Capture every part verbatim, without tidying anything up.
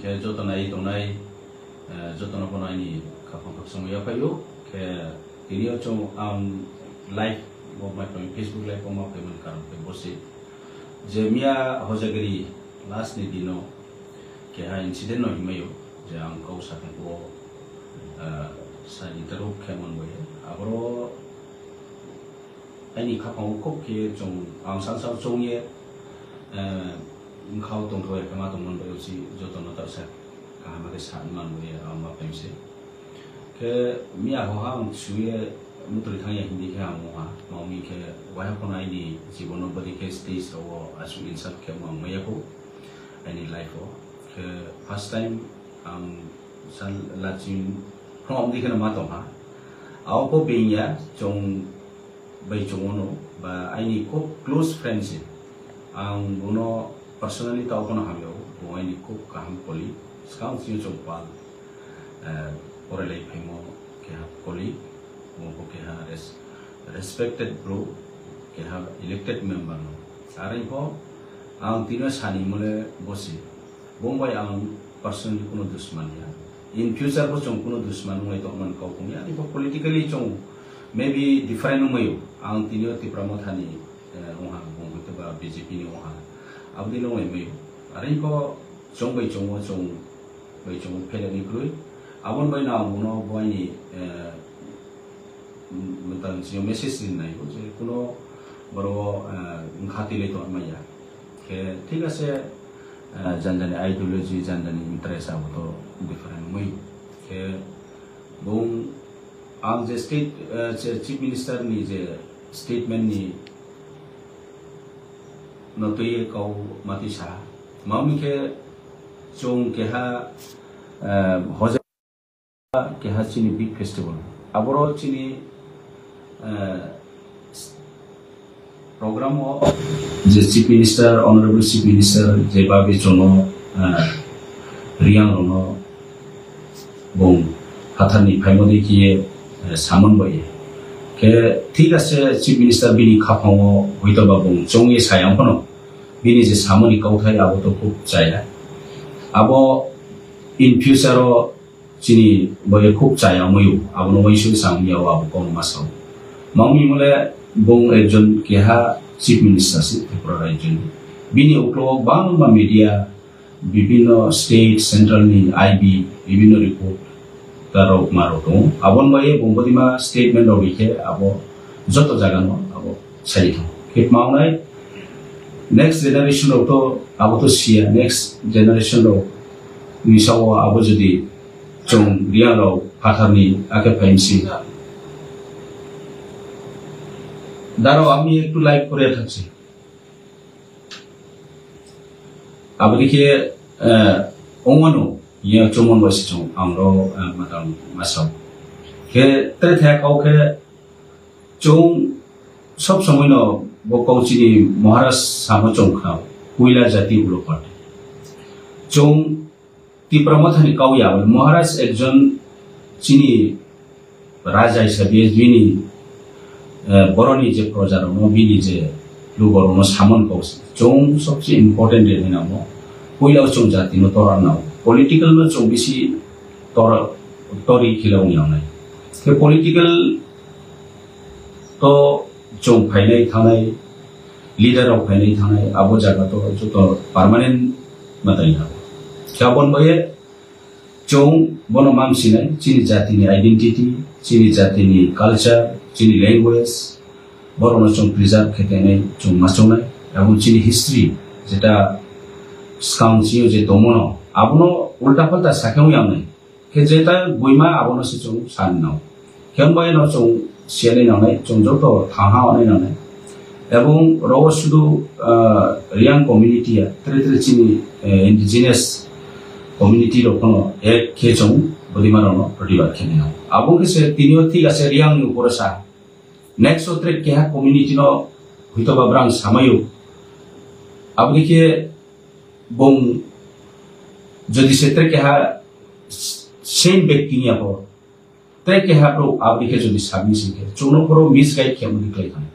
Joto nai tongnai, eh, jotono phano ani khaphang khakchangma yaphaio. Khe tini o chwng ang live bo ma tong, Facebook live bo ma phaimani karon khe bosi je miya Hojagiri last ni dino keha incident no himmaio, je ang kau sakhe bo, eh, sani taruk khe mon boya. Aboro Aini khapang o khub khe chwng ang sal sal chwng ye, eh, wngkha o tongthok ya khe ma tongmani bagwi si jotono ta sa kaham khe sa manwi ang ma phaimse. Khe miya ho ha ang suye mutri thang ya hindi khe ang wngha. Ma wngwi khe waiha phano aini jibono bwdwi khe stage rogo aswk insult khe wng maya kho aini life o. Khe first time ang sal lachim phano amdi kheno ma tongha. Ao pho being ya chwng bai chwng ono ba aini khub close friend se. Ang bono personally tao phano hamya o, bo aini khub kaham colleague. Swkang sini chwng pal, eh, porelai phaimo keha colleague, bo bo keha res-, respected bro, keha elected member no. Arwi pho ang tino sani mole bosi. Bo bai ang personally kuno dusman ya. In future bo chwng kuno dusman wnglai tongmani kok wngya. Ani bo politically chwng maybe different wngmai o. Ang tini o Tipra Motha ni, eh, wngha, bo hwnkhe ba B J P ni wngha. Aboni wngmai o. Arwi bo chwng bai chwng o chwng bai chwng o pheleni kwrwi. Aboni bai no ang bono bo aini, eh, mwtang sini message rinai o je kuno boro, eh, wngkha twi lai tongmaya. Khe thik ase, eh, jani jani ideology, jani jani interest abo to different wngwi. Khe bung ang je state, eh, che-, chief minister ni je statement ni no twi kau matwi sa. Mami khe chwng keha, eh, hoja keha chini big festival. Aboro chini, eh, s-, program o je Chief Minister, Honorable Chief Minister, je babi chono, eh, Riang rono bung phatarni phaimodi kiye, eh, samon bai. Khe thik ase Chief Minister bini khaphango hoito ba bung chongye sayang phano bini je samoni kauthai abo to khub chaya. Abo in future o chini boye khub chaya wngwi o, abono uansuk sa wngya o, abo kono ma sao. Mangmi mole bung ekjon keha chief minister si Tripura rajyoni. Bini uklogo bangma media, bibinno state, central ni I B, bibinno report ta rok ma rok tongo. Aboni bagwi bung bodima statement rok rikhe abo joto jagano abo sai thang. Khe ma wngnai next generation rok to abo to siya, next generation rok ni sao abo jodi chwng Riang rok phatarni ake phaimsi. Daro ami ektu live kore thakse. Aboni khe, eh, ongmano, iya chumon bai se chwng ang ro, eh, madam masao. Khe tre the kau khe chwng sob somoi no bo kau chini Maharaj samo chwng khna, puila jati ulo party. Chwng Tipra Mothani kau ya, Maharaj ekjon chini raja hisabe bini, eh, boroni je proja rokno, bini je lugo rokno samon kau se. Chwng sobse important de hwnwi namo. Puila chwng jati no tora nao. Political no chwng bisi tora, tori khila wng yang nai. Khe political to chwng phainai thanai, leader rok phainai thanai, abo jaga to joto permanent matai ha. Khe aboni bagwi chwng bono mamsinai, chini jatini identity, chini jatini culture, chini language, borokno chwng preserve khe tenai chwng machongnai, ebong chini history jeta swkang chini je tongmano, abono ulta palta sakhe wng yang nai. Khe jeta buima abono se chwng san nao. Khe wng bai no chwng siyanai nangnai, chwng joto thangha onai nangnai. Ebong rogo sudu, ah, Riang community ya, tre tre chini, eh, indigenous community rok phano ek khe chwng bodima rokno protibad khe nai. Abong khe se tini o thik ase Riang ni uporo sa. Next o tre keha community no hoito ba brang samayo. Aboni khe bong jodi se tre keha same bekti ni apo. Tei keha bro aboni khe jodi submission khe chwngno phoro misguide khe mani khlai thang.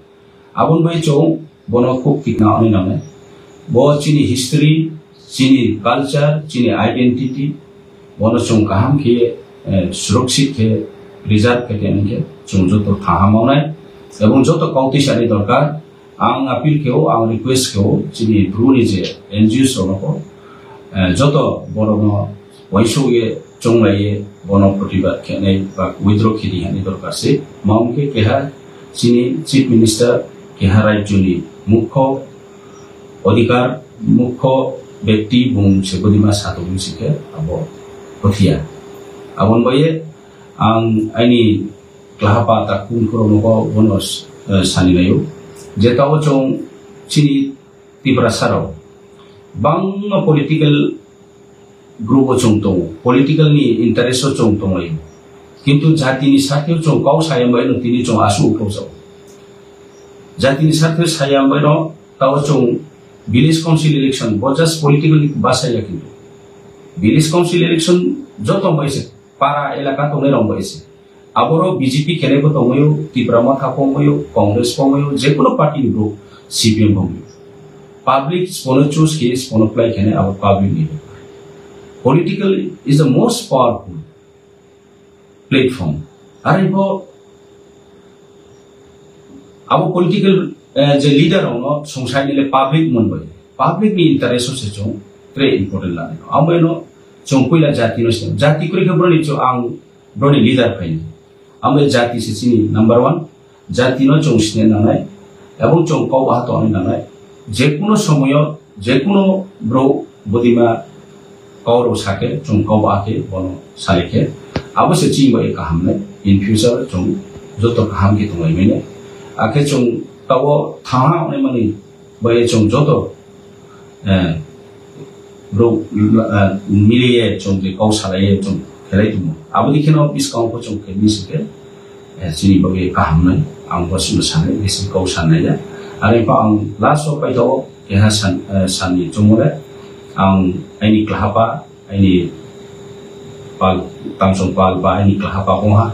Aboni bai chwng bono khub tikna ani nangnai. Bo chini history, Chini culture, chini identity, bono chwng kaham khe, eh, surakshit khe, preserve khe tongkhe chwng joto thangha mawnai. Ebong joto kautwi sani dorkar. Ang appeal khe-o, ang request khe-o, chini Bru ni je N G Os rokno, eh, joto borokno uaisukye chonglaiye bono protibad khenai ba withdraw khedi hwnwi dorkar se. Ma wngkhe keha chini Chief Minister, keha rajyoni mukho odhikar, mukho bekti bung se bodima satokni sikhe abo hothia. Aboni baye ang aini klahapa takung khoroknokho bono, eh, sani laio je tao chwng chini Tiprasa rok bangma political group o chwng tongo, political ni interest o chwng tonglaio, kintu jati ni sakhe o chwng kau saya bai no tini chwng asu uphok jago. Jati ni sakhe saya bai no tao chwng village council election bo just political ni basa ya, kintu village council election joto bai se para elaka tongnai rok bai se. Aboro B J P khelai bo tongmaio, Tipra Motha pongmaio, Congress pongmaio, jekuno party ni group, C P M pongmaio. Public spono choose khe, spono play khe abo public ni. Political is the most powerful platform. Are bo abo political, eh, je leader rokno songsainile public mon bai. Public ni interest o se chwng tre important lani. Amo eno chwng puila jati no sino. Jati kuri khe broni chwng ang broni leader phaini. Amo jati se chini number one. Jati no chwng sine nanai. Ebong chwng kok baha tongni nanai. Jekuno somoyo, jekuno bro bodima kau rok sakhe, chwng kau baha khe bono salai khe. Abo se chini bai kaham nai. In future chwng joto kaham khe tonglai mene. Akhe chwng tabo thangha onai mani bai chwng joto, eh, bro, eh, miliye chwng je kau salaiye chwng khelai tumo. Abo di kheno buskang pho chwng khe bisi khe, eh, chini bagwi kaham nai. Ang bo chwng sanai, bisi kau sanai ya. Are pa ang last o paitao keha san, eh, sanni chumole ang aini klahapa aini pal, tamsong pal ba aini klahapa kongha,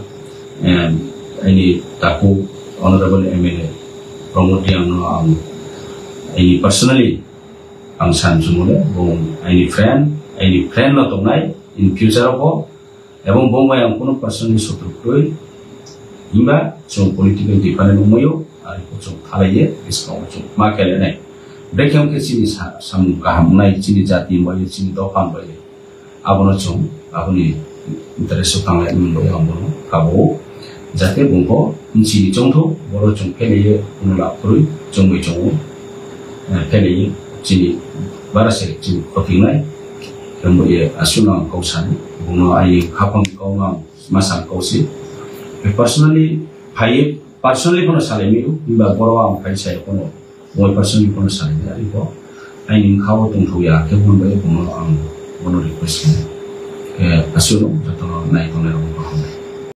em, aini taku Honorable M L A Pramod Reang no ang aini personally ang san chumole, bo aini friend, aini friend no tongnai in future o bo, ebong bo bai ang kuno personally sotru kroi, himba chwng political different wngmaio, ari ko chwng thalaiye, bwskango chwng ma khelenai. Bekhe wngkhe chini sa-, samung kaham wngnai, chini jati bai, chini dopha bai. Abono chwng, aboni interest o tanglai mwnwi ang bono kabo. Jate bungbo nchini chongtho, boro chwng phelaiye, kuno lab kwrwi, chwngwi chongo. Eh, phelaiye, chini bara se, chini khotingnai. Kembo ye, aswkno ang kok sani, bungno aini khapang kok ang masang kok si. Personally, phaiye, personally bono salai mio, himba boro ang phai sai bono. Moi personally bono salai mio, ariko. Aini khao tongthok ya, khe bono bai bono ang bono request khe. Khe aswkno jotono nai tongnai